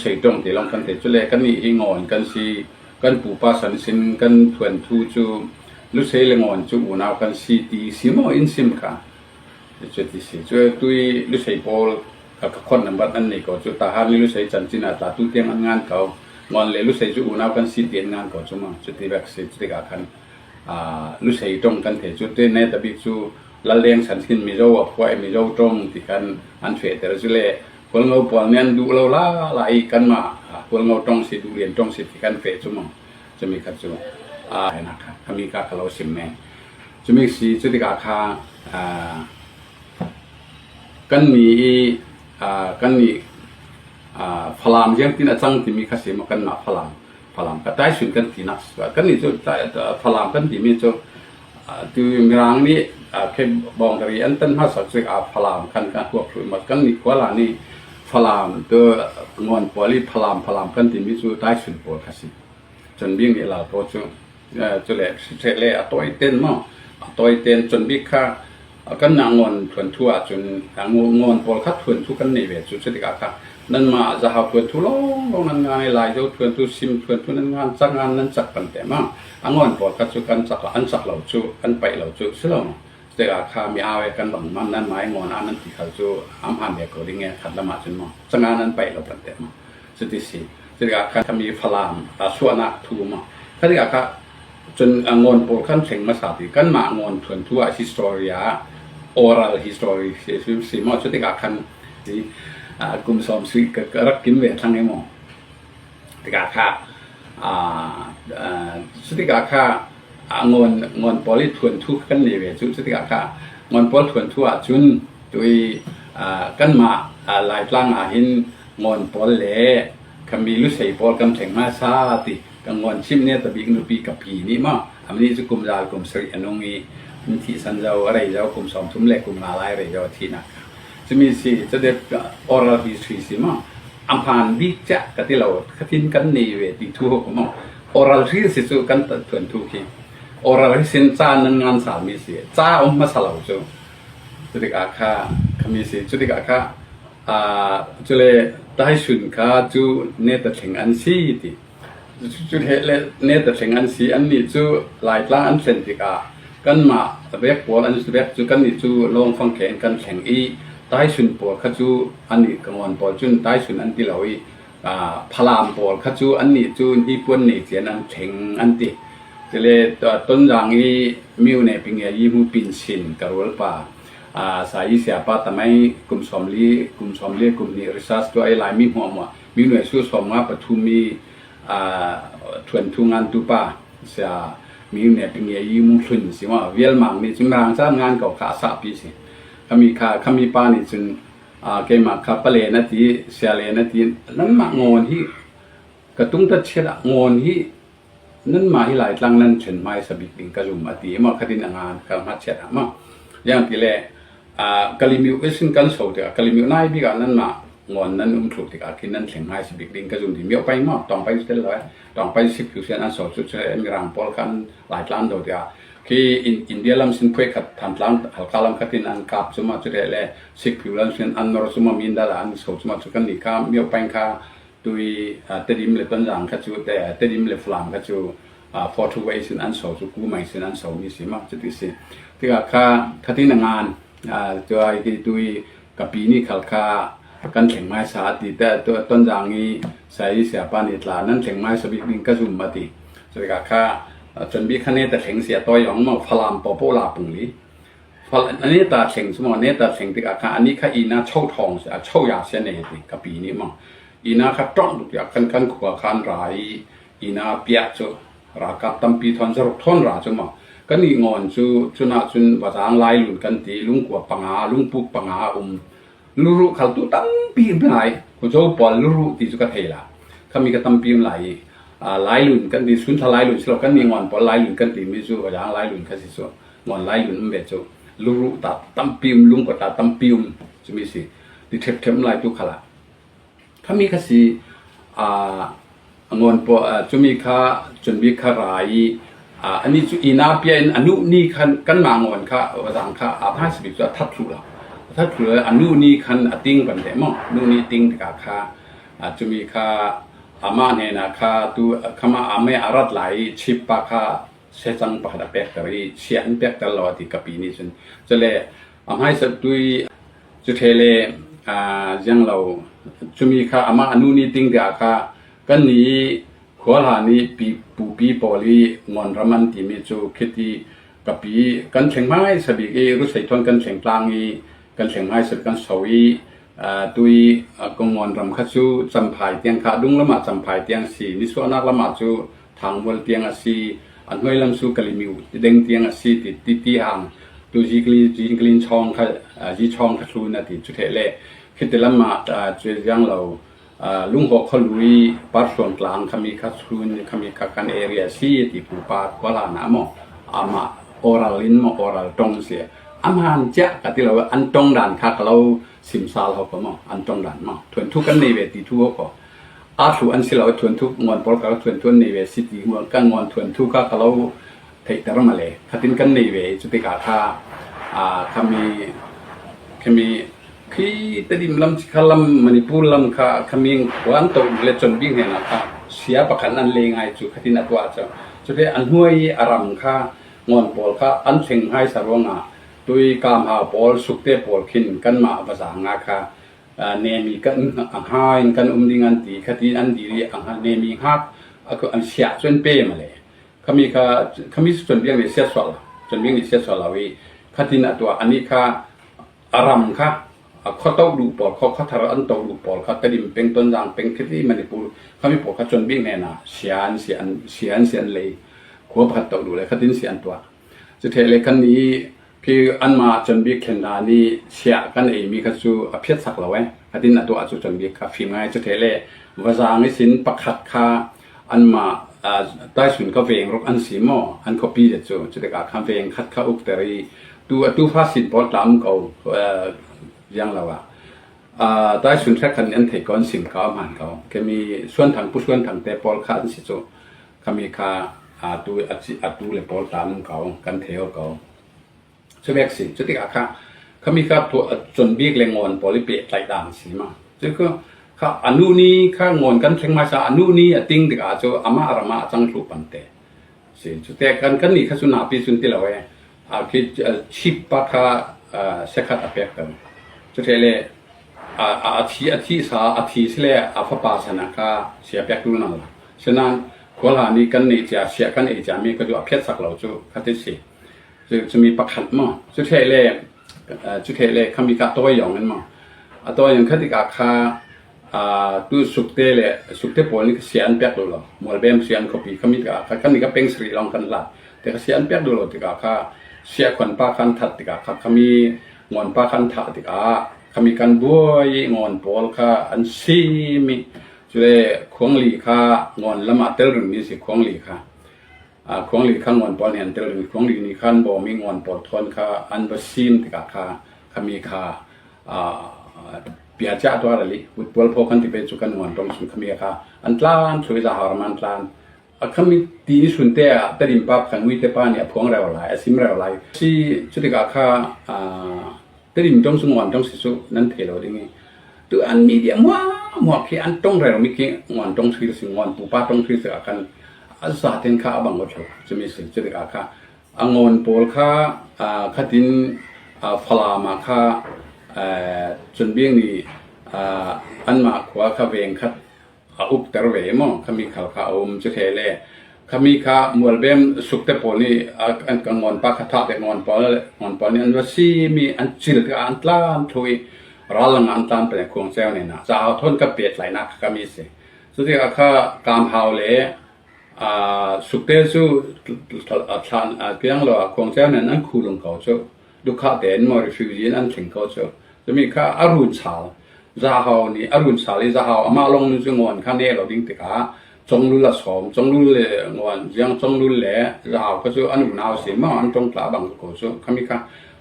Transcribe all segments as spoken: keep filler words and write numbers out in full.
Lusei ṭawng ti lam kan thei. Cule kannih hi ngawn kan si, kan pupa san sin kan thuanthu chu Lusei le ngawn chu unau kan si ti si maw in sim kha. Chuti si. Chu tui Lusei pawl kha ka khawt nambat an nei ko chu, Tahan le Lusei chanchin a tla tu tiang an ngan ko. Ngawn le Lusei chu unau kan si ti an ngan ko chu maw. Chuti bek si, chuti ka khan, a, Lusei ṭawng kan thei chu, te ne ta bik chu Lal Leng san sin Mizo a phuai, Mizo ṭawng ti khan an feh ter chu le, Khualngo pawl nih an duh lo la la i kanmah, a, Khualngo ṭawng si, Duhlian ṭawng si ti khan feh chu maw. Chumi kha chu, a, hena kha, khami kha ka lo sim men. Chumi si, chuti ka kha, a, kan mi i, a, kan mi, a, Falam ziang tin a chang timi kha si maw, kanmah Falam. Falam kha Taisun kan ti nak si. Kan ni chu ta, ta, Falam kan ti mi chu, a, tu Mirang ni, a, khe bawng kari an tan hmasak si a, Falam kan, kan huap hlui ma kan ni kuala ni Falam tu ngawn pawl i Falam, Falam kan ti mi chu Taisun pawl kha si. Chonbik ni lal pawl chu, a, chu le, si che le a tawi ten maw, a tawi ten Chonbik kha, a, kan na ngawn thuanthu ah chun, a, ngawn, ngawn pawl kha thuanthu kan nei ve chu, chuti ka kha. Nanmah Zahau thuanthu lawng lawng nan ngan i, Laizo thuanthu, Sim thuanthu nan ngan, chak ngan nan chak pan te maw. A ngawn pawl kha chu kan chak, an chak lo chu, kan paih lo chu, si lo maw. Chuti ka kha mi a ve kan bang man nanmah i ngawn a nan ti khal chu, am han ve ko ding e khat lamah chun maw. Chak ngan nan paih lo pan te maw. Chuti si. Chuti ka kha khami Falam, a, suahnak thu maw. Kha ti ka kha, chun, a, ngawn pawl kan thleng masa ti, kanmah ngawn thuanthu ah history ah, oral history si, si, si maw, chuti ka khan si, a, kum sawm si ka, ka rak kim ve thlang e maw. Ti ka kha, a, a, chuti ka kha, a, ngawn, ngawn pawl i thuanthu kan nei ve chu, chuti ka kha, ngawn pawl thuanthu ah chun, tui, a, kanmah, a, Laitlang ah hin ngawn pawl le khami Lusei pawl kan thleng masa ti, ka ngawn chim ne ta bik nupi ka pi nih maw. A mi nih chu kum za le kum sarih a nung i, an thihsan zo, a rei zo, kum sawmthum le kum nga lai a rei zo a thihnak. Chumi si, chu dek, a, oral history si maw. A hmaan bik chiah ka ti lo, kha tin kan nei ve ti thu ho maw. Oral history si chu kan ta thuanthu khi. Oral history in ca nan ngan sal mi si. Ca om hmasa lo chu. Chuti ka kha, khami si, chuti ka kha, a, chule Taisun kha chu ne ta thleng an si ti. Chu, chu he le ne ta thleng an si, an nih chu Laitlang an thlen tikah, kanmah vek pawl an vek chu kan nih chu Lawngfang khe in kan thleng i, Taisun pawl kha chu an nih ka ngawn pawl chun Taisun an ti lo i, a, Falam pawl kha chu an nih chu hnipuan nei cian an thleng an ti. Chule, a, Tonzang i Miu ne Pinge i hmu Pinsin ka rualpa, a, Sa i siapa tamai kum sawmli, kum sawmli, kum hnih research tu ai lai mi hmuahmuah. Miu ne su sawmnga pathum i, a, thuanthu ngantupa, sia Miu ne Pinge i hmu Hlun si maw. Vial mang ni chu Mirang chan ngan ko kha a sahpi si. Khami kha, khami pa nih chun, a, keimah kha Pa Len a ti, Sia Len a ti, nanmah ngawn hi, ka tung ta chiat ah ngawn hi, nanmah hi Laitlang nan thlen hmaisa bik ding ka zum a ti, maw khatin a ngan ka hmat chiat ah maw. Ziang ti le, a, Kalimiu i sin kan so tikah, Kalimiu nai bik ah nanmah ngawn nan um thluh tikah khin nan thleng hmaisa bik ding ka zum ti, Miopai maw, Tawngpai tel lo, Tawngpai Sikphiu sin an so chu, chu Mirang pawl kan Laitlang do tikah, khi in, India lam sin phuai khat Thantlang Halka lam khatin an kap chu maw, chu le le Sikphiu lam sin an nor chu maw, Mindat ah an so chu maw, chu kan ni kha Miopai kha tui, a, Tedim le Tonzang kha chu, te, Tedim le Falam kha chu, a, forty ways in an so chu, kumai sin an so mi si maw, chuti si. Tikah kha, khatin a ngan, a, chu ai ti tui, ka pi nih khal kha kan thleng hmaisa a ti te, tu, Tonzang i Sa i siapa nih tla nan thleng hmaisa bik ding ka zum a ti. Chuti ka kha, a, Chonbik kha ne ta thleng si a tawi zong maw, Falam paw paw la pung li. Fal, a ne ta thleng chu maw, ne ta thleng tikah kha, a nih kha ina cho thawng si, a cho ya si a nei ti, ka pi nih maw. Ina kha ṭawng tuk ya kan, kan khua khan ra i, ina piah chu, ralkap tampi thawn, zaruk thawn ra chu maw. Kan nih ngawn chu, chunah chun Vazang Lailun kan ti, Lungkua panga, Lungpuk panga um, Luruh khal tu tampi um lai, Khuzo pawl Luruh ti chu ka thei la. Khami kha tampi um lai i, a, Lailun kan ti, Sunthla Lailun si lo, kan nih ngawn pawl Lailun kan ti mi chu, Vazang Lailun kha si chu, ngawn Lailun um ve chu, Luruh ta tampi um, Lungkua ta tampi um, chumi si, ti thep thep um lai tu kha la. Khami kha si, a, a ngawn pawl, a, chumi kha, Chonbik kha ra i, a, a nih chu ina pia in a nuh ni khan, kanmah ngawn kha, Vazang kha, a hmaisa bik chu a that thluh lo. A that thluh lo, a nuh ni khan a ting pan te maw, nuh ni ting tikah kha, A, cumi kha amah hnenah kha tu kha mah a meh a rat lai i chip pa kha secang pakhat a pekter i siah an pekter lo a ti ka pi nih cun. Cule a hmaisaptu i cu ṭhe le, aa, ziang lo, cumi kha amah a nu ni ting tiah kha kannih khualhan i pi, pupi pawl i ngawnram an timi cu khiti ka pi kan thleng hmaisa bik i Rusei thawn kan thleng tlang i kan thleng hmaisa kan so i, aa, tu i, aa, ka ngawnram kha cu Champhai tiang kha, a dung lamah Champhai tiang a si, nisuahnak lamah cu Thangmual tiang a si, a hnuai lam cu Kalimiu deng tiang a si ti, ti, ti hang tu Zinglin, Zinglin chawng kha, aa, Zichawng kha thlun a ti cu ṭheh le khiti lamah, aa, cu ziang lo, aa, Lunghawh khualui Parhluang tlang khami kha thlun, khami kha kan area a si a ti pupa khualhan ah maw, amah oral in maw, oral ṭong a si. A hmaan ciah ka ti lo, an ṭong dan kha ka lo sim sal ho ko maw, an ṭong dan maw, thuanthu kan nei ve ti thu ho ko. A thlu an si lo, thuanthu ngawn pawl kha thuanthu an nei ve si ti, ngawn, kan ngawn thuanthu kha ka lo theihter mah le, khatin kan nei ve i cu tikah kha, aa, khami, khami, khi Tedim lam si kha lam, Manipur lam kha khami khuan to le Chonbik hnenah kha sia pakhat an lei ngai cu khatin a tuah cu. Cu le a hnuai i a ram kha ngawn pawl kha an thleng hmaisa ruangah tui Kamhau pawl, Sukte pawl khin kanmah va za nga kha, aa, nemi kan a hngaiin kan um ding an ti, khatin an dil i a hngak, nemi hngak a, an siah cu an pe mah le. Khami kha, khami cu Chonbik nih siatsuah lo, Chonbik nih siatsuah lo i khatin a tuah, anih kha a ram kha, a khua to duh pawl, khua, khua thar an to duh pawl kha, Tedim peng, Tonzang peng, khiti Manipur, khami pawl kha Chonbik hnenah sian, sian, sian, sian lei, khua pakhat to duh le khatin sian tuah. Cu ṭheh le kannih khi anmah Chonbik thlen dan i siah kan eimi kha cu a phiatsak lo e. Khatin a tuah cu Chonbik kha fim ngai cu ṭheh le vazang ihsin pakhat kha anmah, aa, Taisun kha veng ruk an si maw, an khuapi le cu. Cu tikah kha veng khat kha ukter i tu, a tu fa sin pawl tla um ko, aa, ziang lo ah, aa, Taisun hrekkhat nih an theih ko, an sim ko, a hmaan ko. Khami Suanthang, Pu Suanthang te pawl kha an si cu. Khami kha, aa, tu, a ci, a tu le pawl tla an um ko, kan thei ko. Cu vek si, cu tikah kha, khami kha tu, a Chonbik le ngawn pawl i pehtlaih dan si ma. Cu kha, kha a nu ni kha ngawn kan thleng hmaisa, a nu ni a ting tikah cu amah a ram ah a cang thluh pante si. Cu te kan, kannih kha cu napi cun ti lo e. A khi, a chip pa kha, aa, siakhat a pek kan. Cu ṭheh le, a, a, a thi, a thihsa, a thi si le a fapa san ah kha sia pek ṭul nan la. Sinan khualhan i kan neih cia, siah kan ei cia mi kha cu a phiatsak lo cu kha ti si. Cu, cumi pakhat maw? Cu ṭheh le, aa, cu ṭheh le khami kha a tawi zong in maw? A tawi zong kha tikah kha, aa, tu Sukte le, Sukte pawl nih kha siah an pek duh lo. Mualbem siah an khuapi khami tikah kha, khami kha peng sarih lawng kan hlat. Te kha siah an pek duh lo tikah kha, siah khuan pa khan that tikah kha, khami ngawn pa khan thah tikah, khami kan buai i ngawn pawl kha an sim i, cule Khuangli kha ngawn lamah tel ringmi si Khuangli kha. Aa, Khuangli kha ngawn pawl nih an tel ringmi, Khuangli nih khan bawm i ngawn pawl thawn kha an va sim tikah kha, khami kha, aa, piacia tuar ali, vutpual phaw kan ti ve cu kan ngawn ṭong sun khami kha an tlan, chui za har man tlan. A khami ti ni sun te ah Tedim pa khan Uite pa nih a phuang reu lai, a sim reu lai. Si, cu tikah kha, aa, Tedim ṭong cu ngawn ṭong si cu nan thei lo ding i. Tu an media hmuahhmuah khi an ṭong rero mi khi ngawn ṭong thil si, ngawn pupa ṭong thil si ah khan a zaten kha a bang ko ṭheu. Cumi si, cu tikah kha a ngawn pawl kha, aa, khatin, aa, Falam ah kha, aa, Chonbik nih, aa, anmah khua kha veng khat a ukter ve maw, khami khal kha a um cu ṭheh le. Khami kha Mualbem Sukte pawl nih, a, an, ka ngawn pa kha thah te ngawn pawl, ngawn pawl nih an va sim i an cil tikah an tlan thluh i ral langah an tlan peng Khuang Ceu hnenah. Zahau thawn ka pehtlaihnak kha khami si. Cutikah kha Kamhau le, aa, Sukte cu thlan, aa, piang lo ah Khuang Ceu hnen an khulung ko cu. Dukha tein maw refugee in an thleng ko cu. Cumi kha a run sal. Zahau nih a run sal i Zahau amah lawng nu cu ngawn kha neh lo ding tikah Conglul a sawm, Conglul le ngawn, ziang Conglul le Zahau kha cu an unau si maw, an ṭong tla bang ko cu. Khami kha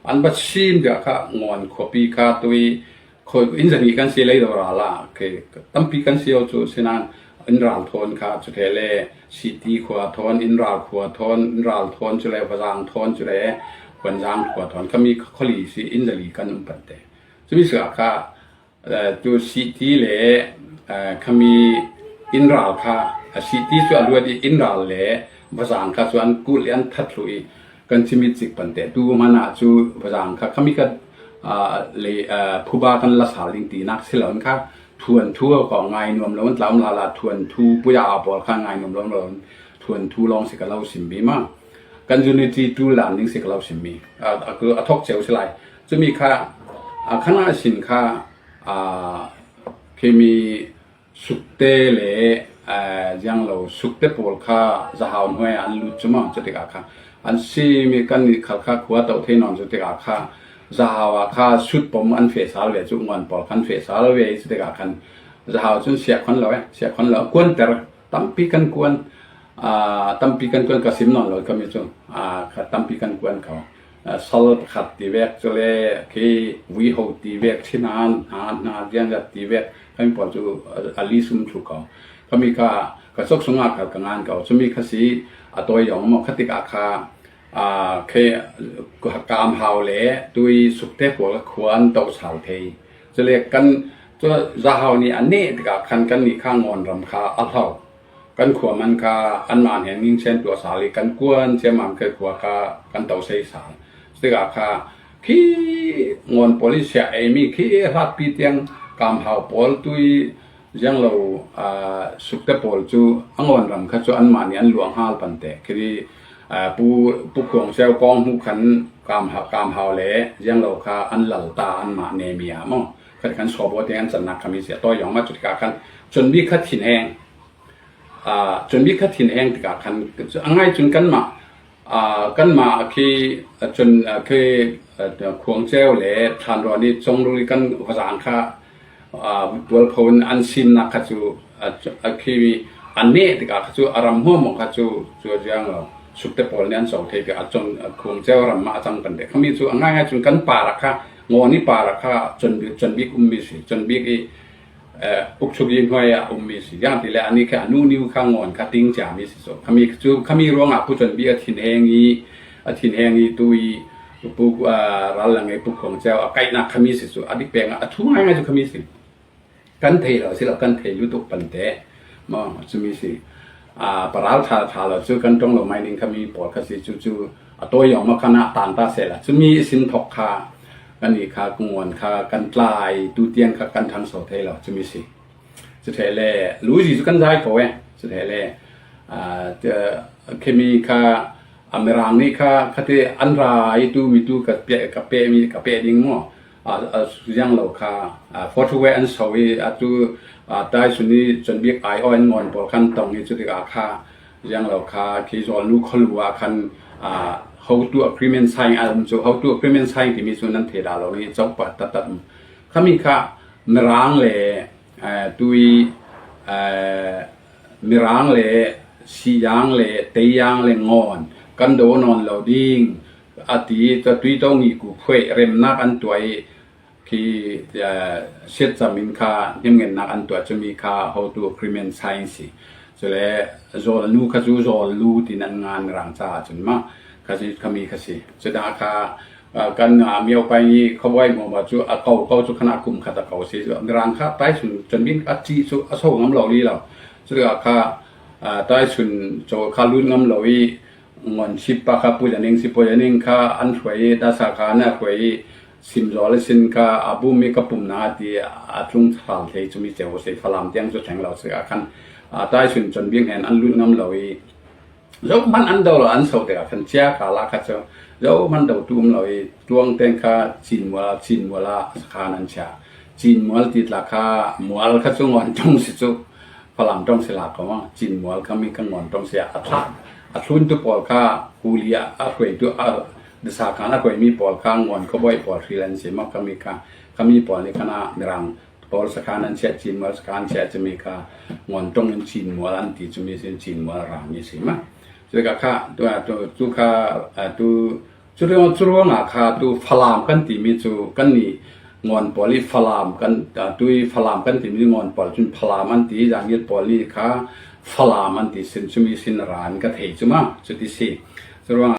an va sim tikah kha ngawn khuapi kha tui khawi in zahnih kan si lei lo ral ah, khi tampi kan si lo cu sinan in ral thawn kha cu ṭheh le Siti khua thawn, in ral khua thawn, in ral thawn cu le Vazang thawn cu le Khuanzang khua thawn khami kha khuali si in zali kan um pante. Cumi si ah kha, aa, tu Siti le Khami inn ral kha a sih ti cu a luat i inn ral le vazang kha cu an kulh i an that thluh i kan chimit cik pante tu hmanah cu vazang kha khami kha, aa, lei, aa, phuba kan la sal ding tinak si lo in kha thuanthu ko ngai nuam lo in tla um lala thuanthu puya a pawl kha ngai nuam lo lo in thuanthu lawng si ka lo sim bi ma kan unity tu lam ding si ka lo sim mi a, a, a thok ceu si lai. Cumi kha, aa, khana sin kha, aa, khimi sukte le, aa, ziang lo sukte pawl kha zahau hnuai an lut cu ma cu tikah kha an simi kan nih khal kha khua toh thei nawn cu tikah kha zahau ah kha sut pom an feh sal ve cu nguan pawl khan feh sal ve cu tikah khan zahau cun siah khon lo, eh, siah khon lo kuanter tampi kan kuan, aa, tampi kan kuan ka sim nawn lo kami cu, aa, kha tampi kan kuan ko. Aa, sal pakhat ti vek cu le khi vuiho ti vek, thina hna, hna ziangzat ti vek, kan pawl cu, aa, a li sum thlu ko. Kami kha ka cok sungah kha ka ngan ko. Cumi kha si a tawi zong maw kha tikah kha, aa, khi kamhau le tui sukte pawl kha khua an toh sal thei. Cule kan cu zahau nih a neh tikah khan kan nih kha ngawn ram kha a hlo. Kan khua man kha anmah hnen ngingchen tuah sal i kan kuan ciammam kha khua kha kan to sei sal. Cutikah kha khi ngawn pawl i siah eimi khi hlatpi tiang kamhau pawl tui ziang lo, aa, sukte pawl cu a ngawn ram kha cu anmah nih an luang hal pante. Khi, aa, Pu, Pu Khuang Ceu kong hmuh khan kamha-, kamhau le ziang lo kha an lal ta anmah nemi ah maw. Khat khan sawbaw tiang an cannak khami si a tawi zong mah cutikah khan cunbi kha thin eng. Aa, cunbi kha thin eng tikah khan a ngai cun kanmah, aa, kanmah khi, aa, cun, aa, khi, aa, Khuang Ceu le Thlan Rawn i Cong Rul i kan vazang kha, aa, tualpho in an sinnak kha cu, aa, cu, aa, khi a neh tikah kha cu a ram hmuahhmuah kha cu, cu ziang lo sukte pawl nih an co thei tikah cun, aa, Khuang Ceu ram mah a cang pante. Khami cu a ngaingai cun kan par ah kha, ngawn i par ah kha cunbik, cunbik ummi si, cunbik i eh, ukchuk i hnuai ah ummi si. Ziangah ti le ani kha a nu niu kha ngawn kha ting ciami si cu. Khami cu, khami ruangah Pu Cun Bik a thin heng i, a thin heng i tu i, Pu, ah, Ral Lang i Pu Khuang Ceu a kaihnak khami si cu. A dik peng ah a thu ngaingai cu khami si. Kan thei lo si lo, kan thei lutuk pante. Maw, cumi si. Aa, paral ṭha, ṭha lo cu kan ṭong lo mai ning khami pawl kha si cu cu a tawi zong maw khan a tang ta sehla cumi i sin thok kha kan nih kha kunguan kha kan tlai tu tiang kha kan ṭhangso thei lo cumi si. Cutheh le luzi cu kan zai ko e. Cutheh le, aa, khimi kha a Mirang nih kha khati an ra i tu mi tu ka peh, ka peh mi, ka peh ding maw? A, a, ziang lo kha, a, photo we an so i, a, tu, a, tai sun i cun bik ai aw in ngawn pawl khan tong i cutik a kha, ziang lo kha, khi zawl nu khalu a khan, a, hotu agreement sign a um cu, hotu agreement sign timi cu nan thei dah lo i, cawk pa tat tat um. Khami kha Mirang le, a, tui, a, Mirang le, Siyang le, Teiyang le ngawn, kan do nawn lo ding, a ti, tua tui to ngi ku phuai, remnak an tuai, khi, eh, siatcam in kha hnemngennak an tuah cumi kha hotu agreement sign si. Cule zawlnu kha cu zawlnu tin an ngan rang caah cun mah kha si, khami kha si. Cudah kha, eh, kan, ah, miopai ni khuabuai hmuahhmuah cu a ko, ko cu khan a kum khat a ko si. Mirang kha taisun cun min a cih cu a so ngam lo li lo. Cudah kha, ah, taisun cu kha lut ngam lo i, Ngon sipa kha Pu Zaning si, Pu Zaning kha an hruai i, dasa kha an hruai i, simzaw le sin kha a bum i ka pum na ti a tlung thal thei cumi ceu si, Falam tiang cu thleng lo si a khan, a, taisun cun bik hnen an lut ngam lo i, zohman an do lo an so te a khan cia ka la kha cu, zohman do tu um lo i, tluang teng kha Cinmual, Cinmual a sakhan an chia. Cinmual ti tla kha mual kha cu ngawn tung si cu, Falam ṭong si la ko ma, Cinmual kha mi ka ngawn ṭong si a, a thla, a thluntu pawl kha kuli a, a hruaitu, a dasa khan a hruaimi pawl kha ngawn khuabuai pawl hril an si ma, kha mi kha, kha mi pawl nih khan a Mirang pawl sakhan an chiah, Cinmual sakhan an chiah, cumi kha ngawn ṭong in Cinmual an ti, cumi sin Cinmual rami si ma. Cuka kha, tu, tu, tu kha, a, tu, Cu ruang, cu ruangah kha tu Falam kan timi cu kannih ngawn pawl i Falam kan, aa, tui Falam kan timi ngawn pawl cun Falam an ti, Zangir pawl nih kha Falam an ti sin, cumi sin ran ka thei cu ma, cuti si. Cu ruangah